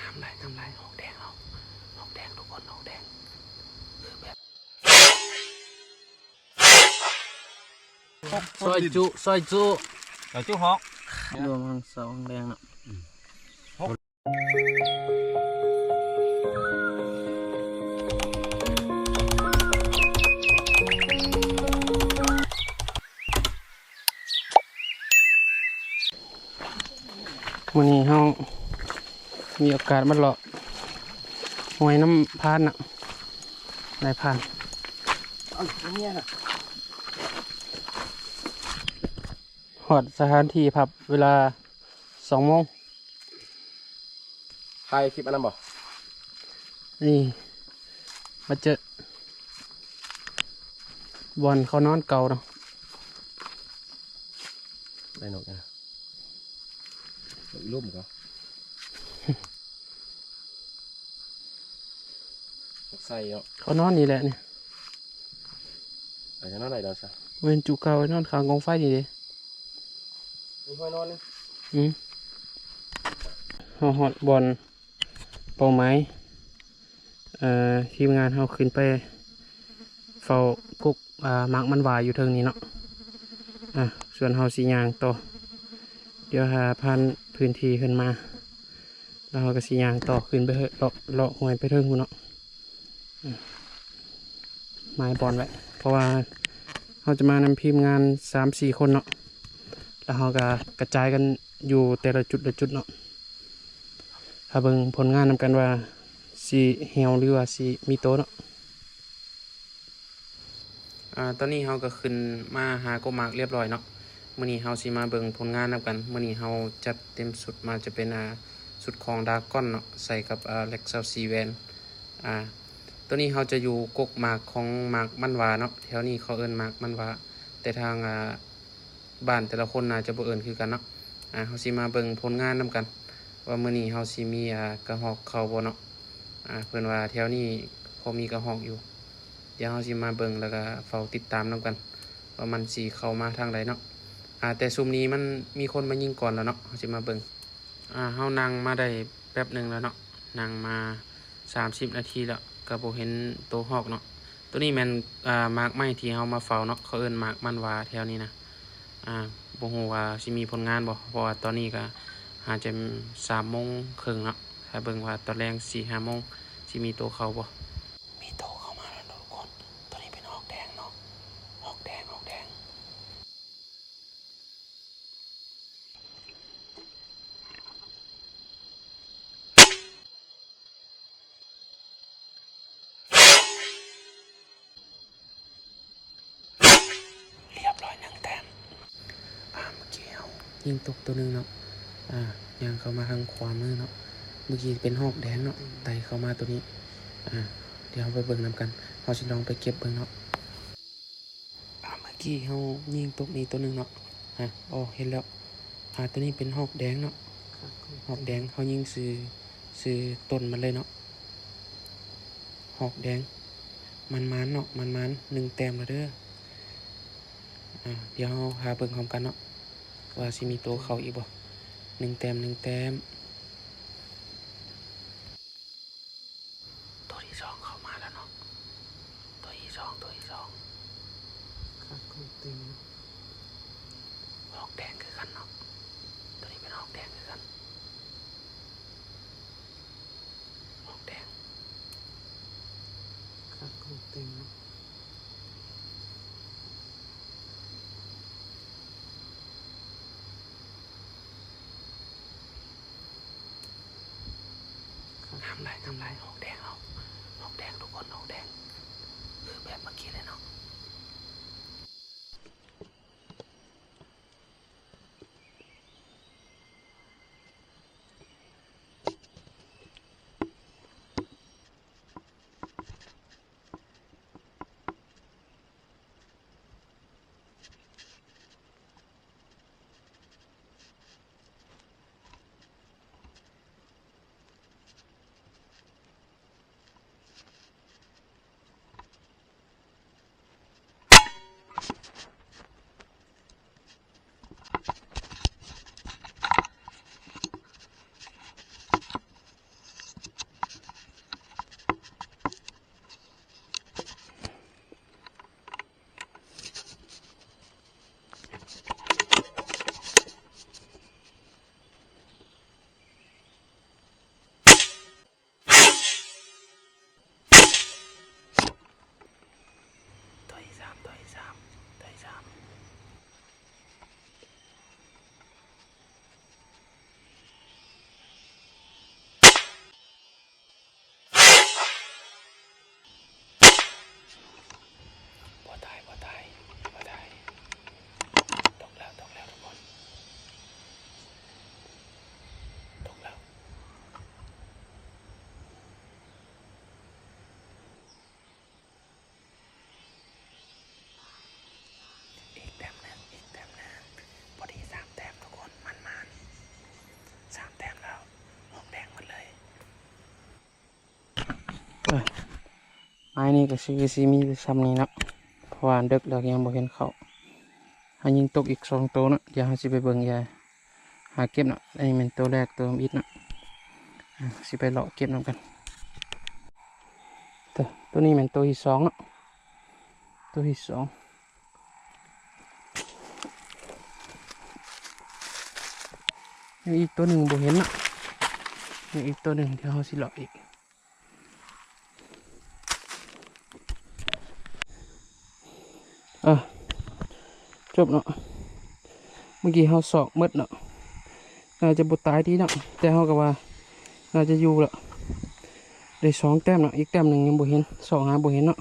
ນ້ຳລາຍ ນ້ຳລາຍ ຮອກແດງເຮົາ ຮອກແດງທຸກຄົນ ຮອກແດງ ຄືແບບ ຊອຍຈຸ ຊອຍຈຸ ຊອຍຈຸຮອກ ລວມທັງສອງແດງເນາະ. ມື້ນີ້ເຮົາມີໂອກາດມາເລາະຫ້ວຍນ້ຳພານນະ ນາຍພານ. ຮອດສະຖານທີ່ພັບເວລາສອງໂມງ. ຖ່າຍຄລິບອັນນັ້ນບໍ່? ນີ້ ມາເຈີບ່ອນເຂົານອນເກົ່າເນາະ. ໄດ້ນົກນະ ນກອີລຸ່ມກໍ ນກໃສ່ເນາະ ເຂົານອນນີ້ແຫຼະນີ້. ອາດຈະນອນໄດ້ດອກຊະ ເຫັນຈຸເກົ່ານອນຂ້າງກອງໄຟນີ້ເດ້. ມີຫ້ອຍນອນນີ້ ອືມ ເຮົາຮອດບ່ອນເປົ້າໝາຍ. ເອີ ທີມງານເຮົາຂຶ້ນໄປເຝົ້າກົກ ອາ ໝາກມັນຫວ້າຢູ່ເທິງນີ້ເນາະ. ອາ ສ່ວນເຮົາຊິຍ່າງຕໍ່ ດຽວຫາຜ່ານພື້ນທີ່ຂຶ້ນມາ ແລ້ວເຮົາກໍຊິຍ່າງຕໍ່ຂຶ້ນໄປເລີາະ ເລາະຫ້ວຍໄປເທິງພຸ້ນເນາະ. ໝາຍບ່ອນໄວ້ ເພາະວ່າເຮົາຈະມານຳທີມງານສາມສີ່ຄົນເນາະ ແລ້ວເຮົາກໍກະຈາຍກັນຢູ່ແຕ່ລະຈຸດລະຈຸດເນາະ. ຖ້າເບິ່ງຜົນງານນຳກັນວ່າຊິແຮວ ຫຼືວ່າຊິມີໂຕເນາະ. ອາ ຕອນນີ້ເຮົາກໍຂຶ້ນມາຫາກົກໝາກລຽບລ້ອຍເນາະ. ມື້ນີ້ເຮົາຊິມາເບິ່ງຜົນງານນຳກັນ. ມື້ນີ້ເຮົາຈັດເຕັມຊຸດມາ ຈະເປັນ ອາ ຊຸດຂອງດາກອນເນາະ ໃສ່ກັບ ອາ ແລັກຊາວສີ່ແຫວນ. ອາ ໂຕນີ້ເຮົາຈະຢູ່ກົກໝາກຂອງໝາກມັນຫວ້າເນາະ. ແຖວນີ້ເຂົາເອີ້ນໝາກມັນຫວ້າ ແຕ່ທາງ ອາ ບ້ານແຕ່ລະຄົນໜ້າຈະບໍ່ເອີ້ນຄືກັນເນາະ. ອາ ເຮົາຊິມາເບິ່ງຜົນງານນຳກັນ ວ່າມື້ນີ້ເຮົາຊິມີ ອາ ກະຮອກເຂົ້າບໍ່ເນາະ. ອາ ເພິ່ນວ່າແຖວນີ້ພໍມີກະຮອກຢູ່. ດຽວເຮົາຊິມາເບິ່ງ ແລ້ວກະເຝົ້າຕິດຕາມນຳກັນ ວ່າມັນຊິເຂົ້າມາທາງໃດເນາະ. ອາ ແຕ່ຊຸມນີ້ມັນມີຄົນມາຍິງກ່ອນແລ້ວເນາະ. ເຮົາຊິມາເບິ່ງ. ອາ ເຮົານັ່ງມາໄດ້ແປັບໜຶ່ງແລ້ວເນາະ ນັ່ງມາສາມສິບນາທີແລ້ວ ກໍບໍ່ເຫັນໂຕຮອກເນາະ. ໂຕນີ້ແມ່ນ ອາ ໝາກໄມ້ທີ່ເຮົາມາເຝົ້າເນາະ ເຂົາເອີ້ນໝາກມັນຫວ້າແຖວນີ້ນະ. ອາ ບໍ່ຮູ້ວ່າຊິມີຜົນງານບໍ່ ເພາະວ່າຕອນນີ້ກໍຫາຈະສາມໂມງເຄິ່ງເນາະ. ຖ້າເບິ່ງວ່າຕອນແລງສີ່ຫ້າໂມງຊິມີໂຕເຂົ້າບໍ່. ມີໂຕເຂົ້າມາແລ້ວເນາະທຸກຄົນ. ໂຕນີ້ເປັນຮອກແດງເນາະ ຮອກແດງ ຮອກແດງ. ລຽບຮ້ອຍ ໜຶ່ງແຕ້ມ. ອາ ເມື່ອກີ້ເຮົາຍິງຕົກໂຕໜຶ່ງເນາະ. ອາ ຍ່າງເຂົ້າມາທາງຂວາມືເນາະ. ເມື່ອກີ້ເປັນຮອກແດງເນາະ ໄຕ່ເຂົ້າມາໂຕນີ້. ອາ ດຽວເຮົາໄປເບິ່ງນຳກັນ. ເຮົາຊິລອງໄປເກັບເບິ່ງເນາະ. ອາ ເມື່ອກີ້ເຮົາຍິງຕົກນີ້ໂຕໜຶ່ງເນາະ. ອາ ໂອ້ ເຫັນແລ້ວ. ອາ ໂຕນີ້ເປັນຮອກແດງເນາະ ຮອກແດງ. ເຮົາຍິງຊື່ ຊື່ຕົ້ນມັນເລີຍເນາະ ຮອກແດງ. ໝານໆເນາະ ໝານໆ ໜຶ່ງແຕ້ມແລ້ວເດີ. ອາ ດຽວເຮົາຫາເບິ່ງພ້ອມກັນເນາະ ວ່າຊິມີໂຕເຂົ້າອີກບໍ່. ໜຶ່ງແຕ້ມ ໜຶ່ງແຕ້ມ. ໂຕທີສອງເຂົ້າມາແລ້ວເນາະ ໂຕທີສອງ ໂຕທີສອງ. ຄັກຂອງເຕັມ ຮອກແດງຄືກັນເນາະ ໂຕນີ້ເປັນຮອກແດງຄືກັນ ຮອກແດງ. ຄັກຂອງເຕັມເນາະ. ງາມຫຼາຍ ງາມຫຼາຍ ຮອກແດງເຮົາ ຮອກແດງທຸກຄົນ ຮອກແດງ ຄືແບບເມື່ອກີ້ເລີຍເນາະ. ເອີ ໄມ້ນີ້ກໍຄືຊິມີແຕ່ຊ່ຳນີ້ເນາະ ເພາະວ່າເດິກແລ້ວຍັງບໍ່ເຫັນເຂົ້າ. ຫາຍິງຕົກອີກສອງໂຕເນາະ ດຽວເຮົາຊິໄປເບິ່ງ ຢ່າຫາເກັບເນາະ. ອັນນີ້ແມ່ນໂຕແລກ ໂຕທຳອິດເນາະ ອາ ຊິໄປເລາະເກັບນຳກັນ. ໂຕ ໂຕນີ້ແມ່ນໂຕທີສອງເນາະ ໂຕທີສອງ. ຍັງອີກໂຕໜຶ່ງບໍ່ເຫັນເນາະ ຍັງອີກໂຕໜຶ່ງທີ່ເຮົາຊິເລາະອີກ. ເອີ ຈົບເນາະ ເມື່ອກີ້ເຮົາຊອກໝົດເນາະ ໜ້າຈະບໍ່ຕາຍດີເນາະ ແຕ່ເຮົາກໍວ່າໜ້າຈະຢູ່ລະ ໄດ້ສອງແຕ້ມເນາະ ອີກແຕ້ມໜຶ່ງຍັງບໍ່ເຫັນ ຊອກຫາບໍ່ເຫັນເນາະ.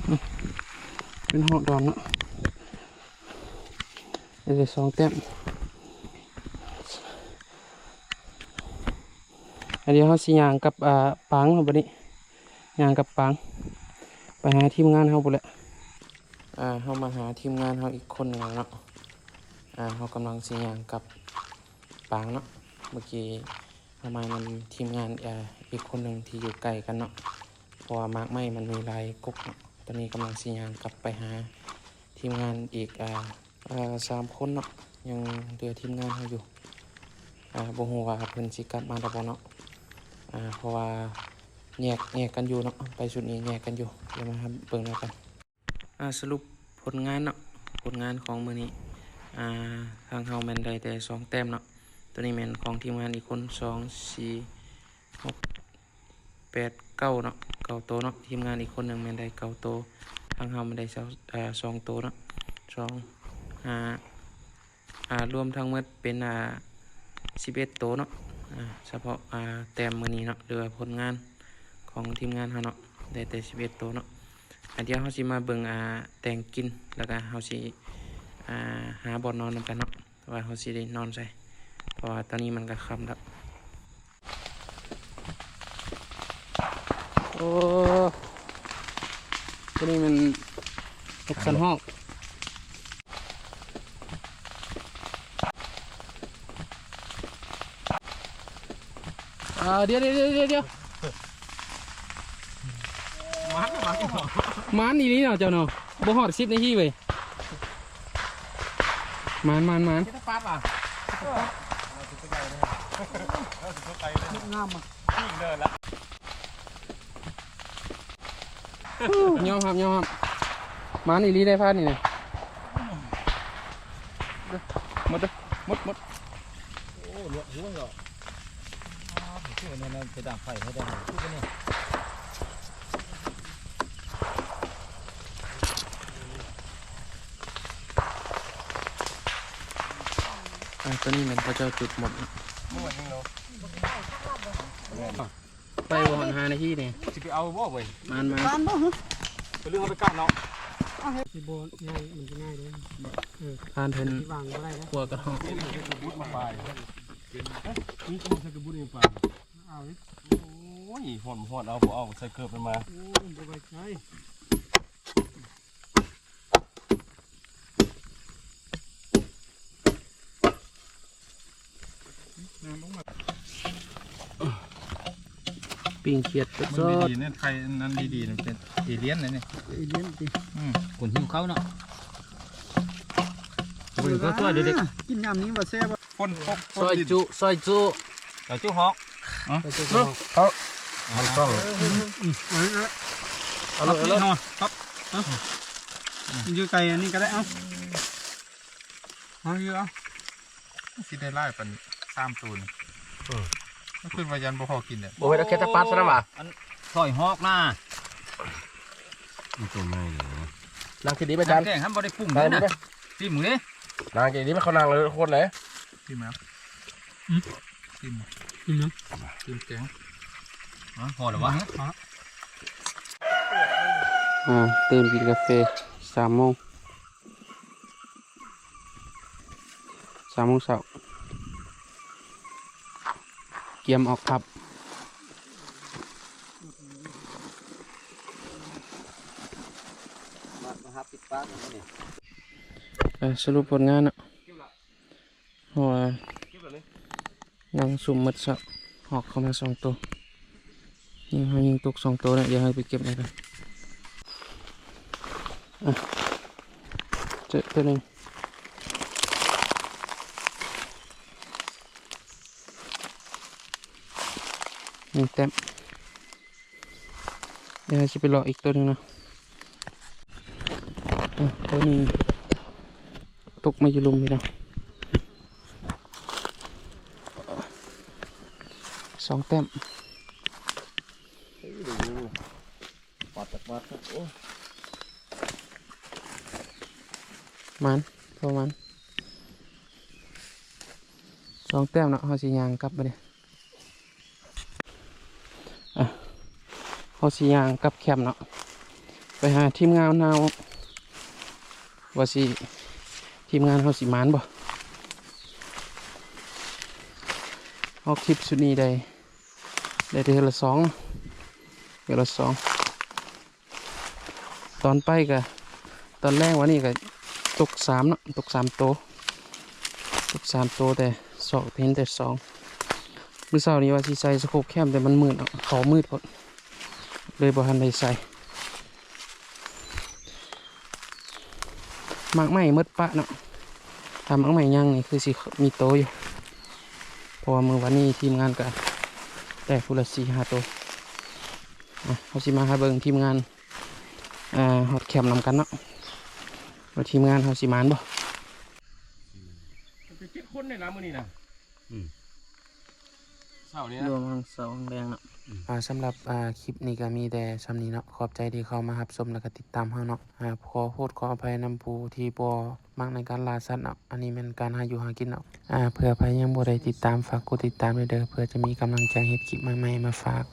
ອືມ ເປັນຮອກດອນເນາະ ໄດ້ສອງແຕ້ມ. ອັນນີ້ເຮົາຊິຍ່າງກັບ ອ່າ ປາງເນາະ ບັດນີ້ ຍ່າງກັບປາງ ໄປຫາທີມງານເຮົາພຸ້ນແຫຼະ. ອ່າ ເຮົາມາຫາທີມງານເຮົາອີກຄົນໜຶ່ງແລ້ວເນາະ ອ່າ ເຮົາກຳລັງຊິຍ່າງກັບປາງເນາະ. ເມື່ອກີ້ເຮົາມານຳທີມງານ ອ່າ ອີກຄົນໜຶ່ງທີ່ຢູ່ໃກ້ກັນເນາະ ເພາະວ່າໝາກໄມ້ມັນມີຫຼາຍກົກເນາະ. ຕອນນີ້ກຳລັງຊິຍ່າງກັບໄປຫາທີມງານອີກ ອ່າ ອ່າ ສາມຄົນເນາະ ຍັງເຫຼືອທີມງານເຮົາຢູ່. ອ່າ ບໍ່ຮູ້ວ່າເພິ່ນຊິກັບມາແລ້ວບໍ່ເນາະ ອ່າ ເພາະວ່າແຍກ ແຍກກັນຢູ່ເນາະ ໄປຊຸດນີ້ແຍກກັນຢູ່. ດຽວມາເບິ່ງນຳກັນ ອ່າ ສະຫຼຸບຜົນງານເນາະ ຜົນງານຂອງມື້ນີ້ ອ່າ ທາງເຮົາແມ່ນໄດ້ແຕ່ສອງແຕ້ມເນາະ. ໂຕນີ້ແມ່ນຂອງທີມງານອີກຄົນ ສອງ ສີ່ ຫົກ ແປດ ເກົ້າເນາະ ເກົ້າໂຕເນາະ. ທີມງານອີກຄົນໜຶ່ງແມ່ນໄດ້ເກົ້າໂຕ ທາງເຮົາແມ່ນໄດ້ຊາວ ເອີ ສອງໂຕເນາະ ສອງ ຫ້າ ອ່າ ລວມທັງໝົດເປັນ ອ່າ ສິບເອັດໂຕເນາະ. ອ່າ ສະເພາະ ອ່າ ແຕ້ມມື້ນີ້ເນາະ ຫຼືວ່າຜົນງານຂອງທີມງານເຮົາເນາະ ໄດ້ແຕ່ສິບເອັດໂຕເນາະ. ອ່າ ດຽວເຮົາຊິມາເບິ່ງ ອ່າ ແຕ່ງກິນ ແລ້ວກະເຮົາຊິ ອ່າ ຫາບ່ອນນອນນຳກັນເນາະ ວ່າເຮົາຊິໄດ້ນອນໃສ ເພາະວ່າຕອນນີ້ມັນກະຄ່ຳແລ້ວ. ໂອ້ ໂຕນີ້ແມ່ນນົກສັນຮອກ. ອ່າ ດຽວໆໆໆ ໝານ ໝານ ໝານອີ່ຫຼີເນາະເຈົ້າເນາະ ບໍ່ຮອດສິບນາທີເວີຍ. ໝານ ໝານ ໝານ ເຮັດປາດວ່າ ງາມອ່ະ ຍອມຮັບ ຍອມຮັບ ໝານອີ່ຫຼີໄດ໋ ພາດນີ້ນະ ໝົດເດີ້ ໝົດ ໝົດ ໝົດ. ໂອ້ ຫຼວກຫົວເນາະ ອ້າວ ຄືອັນນັ້ນ ໄປດັງໄຟໃຫ້ໄດ້ ຄືອັນນີ້. ອ່າ ໂຕນີ້ແມ່ນເຂົາເຈົ້າຈຸດໝົດເນາະ ໝົດແຮງເນາະ. ໄປບໍ່ຮອດຫ້ານາທີນີ້ ຊິໄປເອົາບໍ່ເວີຍ? ມານໆ ປານບໍ່ຫຶ? ໄປເລື່ອງເອົາໄປກັນເນາະ ເອົາເຮັດ ຊິບໍ່ງ່າຍ ມັນຊິງ່າຍເດ້ ເອີ ຜ່ານເພິ່ນ ຊິວາງບໍ່ໄດ້ເດ້ ຄົວກະເທາະ ເຮັດໃສ່ກະບຸດມາປາຍ ເຮັດໃສ່ກະບຸດມາປາຍ ເອົາເດ້. ໂອ້ຍ ຮອດບໍ່ຮອດ ເອົາບໍ່ເອົາ ໃສ່ເກີບມັນມາ ໂອ້ຍ ບໍ່ໄວ້ໃຈ. ປີ້ງຂຽດສົດໆ ມັນດີໆ ນັ້ນໄຂ່ອັນນັ້ນດີໆ ມັນເປັນເອລຽນເລີຍນີ້ ເອລຽນຕິ ອືມ ຄົນຫິວເຂົ້າເນາະ ເບິ່ງເຂົາຊ່ອຍເດັກໆ ກິນຍາມນີ້ວ່າແຊບ ຄົນຄົນ ຊອຍຈຸ ຊອຍຈຸ ຊອຍຈຸຮອກ ຊອຍຈຸຮອກ ເອົາ ມັນຕ້ອງ ອືມ ເອົາເລີຍ ເອົາເລີຍ ເອົາເລີຍ ມັນຢູ່ໄກອັນນີ້ກໍໄດ້ ເອົາ ເອົາຢູ່ ເອົາ ຊິໄດ້ຫຼາຍປານສາມໂຕນີ້ ເອີ ມັນຄືວ່າຢ້ານບໍ່ພໍກິນແຫຼະ ບໍ່ເຮັດເອົາແຄ່ຕະປັດຊະນະຫວາ ອັນ ຊອຍຮອກນາ ມັນຕົວໃຫຍ່ເລີຍ ນາງຊິດີໄປຈານ ແກງຫັ້ນບໍ່ໄດ້ປຸງເດ້ນະ ຊິມເດ້ ນາງຊິດີໄປ ເຂົານັ່ງເລີຍຄົນເດ້ ຊິມແລ້ວ ອືມ ຊິມ ຊິມຫຍັງ ຊິມແກງ ອໍ ພໍແລ້ວຫວະ ອ່າ ຕື່ນກິນກາເຟ ສາມໂມງ ສາມໂມງເຊົ້າ ກຽມອອກພັບ ມາ ມາຫາປິດປາກນີ້ ເອີ ສະຫຼຸບຜົນງານເນາະ ເພາະວ່ານັ່ງຊຸ່ມໝົດຊະ ຮອກເຂົ້າມາສອງໂຕ ນີ້ເຮົາຍິງຕົກສອງໂຕແລ້ວ ດຽວເຮົາໄປເກັບເອົາເດີ. ອ່ະ ເຈີໂຕໜຶ່ງ ໜຶ່ງແຕ້ມ. ດຽວເຮົາຊິໄປເລາະອີກໂຕໜຶ່ງເນາະ. ອ່ະ ໂຕນີ້ຕົກມາຢູ່ລຸ່ມນີ້ເນາະ ສອງແຕ້ມ. ປາດຈັກບາດ ໂອ້ ໝານ ໂຕໝານ ສອງແຕ້ມເນາະ. ເຮົາຊິຍ່າງກັບບາດນີ້ ອ່ະ ເຮົາຊິຍ່າງກັບແຄມເນາະ ໄປຫາທີມງານເຮົາ ວ່າຊິ ທີມງານເຮົາຊິໝານບໍ່. ເຮົາຄລິບຊຸດນີ້ໄດ້ ໄດ້ເທື່ອລະສອງ ເທື່ອລະສອງ. ຕອນໄປກະ ຕອນແລງວານນີ້ກະຕົກສາມເນາະ ຕົກສາມໂຕ ຕົກສາມໂຕ ແຕ່ສອງ ເຫັນແຕ່ສອງ. ມື້ເຊົ້ານີ້ວ່າຊິໃສ່ສະໂຄບແຄມ ແຕ່ມັນມືດເນາະ ເຂົາມືດໂພດ ເລີຍບໍ່ທັນໄດ້ໃສ່. ໝາກໄມ້ໝົດປະເນາະ ຖ້າໝາກໄມ້ຍັງນີ້ຄືຊິມີໂຕຢູ່ ເພາະວ່າມື້ວານນີ້ທີມງານກະໄດ້ພຸ້ນລະສີ່ຫ້າໂຕ. ອ່ະ ເຮົາຊິມາຫາເບິ່ງທີມງານ ອ່າ ຮອດແຄມນຳກັນເນາະ ວ່າທີມງານເຮົາຊິໝານບໍ່. ມັນເປັນເຈັດຄົນເດ້ລະມື້ນີ້ນະ ອືມ ເຊົ້ານີ້ນະ ລວມທັງເຊົ້າທັງແລງເນາະ. ອືມ ອ່າ ສຳລັບ ອ່າ ຄລິບນີ້ກະມີແຕ່ຊ່ຳນີ້ເນາະ ຂອບໃຈທີ່ເຂົ້າມາຮັບຊົມ ແລະກະຕິດຕາມເຮົາເນາະ. ອ່າ ຂໍໂທດຂໍອະໄພນຳຜູ້ທີ່ບໍ່ມັກໃນການລ່າສັດເນາະ ອັນນີ້ແມ່ນການຫາຢູ່ຫາກິນເນາະ. ອ່າ ເພື່ອໃຜຍັງບໍ່ໄດ້ຕິດຕາມ ຝາກກົດຕິດຕາມແດ່ເດີ ເພື່ອຈະມີກຳລັງໃຈເຮັດຄລິບໃໝ່ໆມາຝາກ.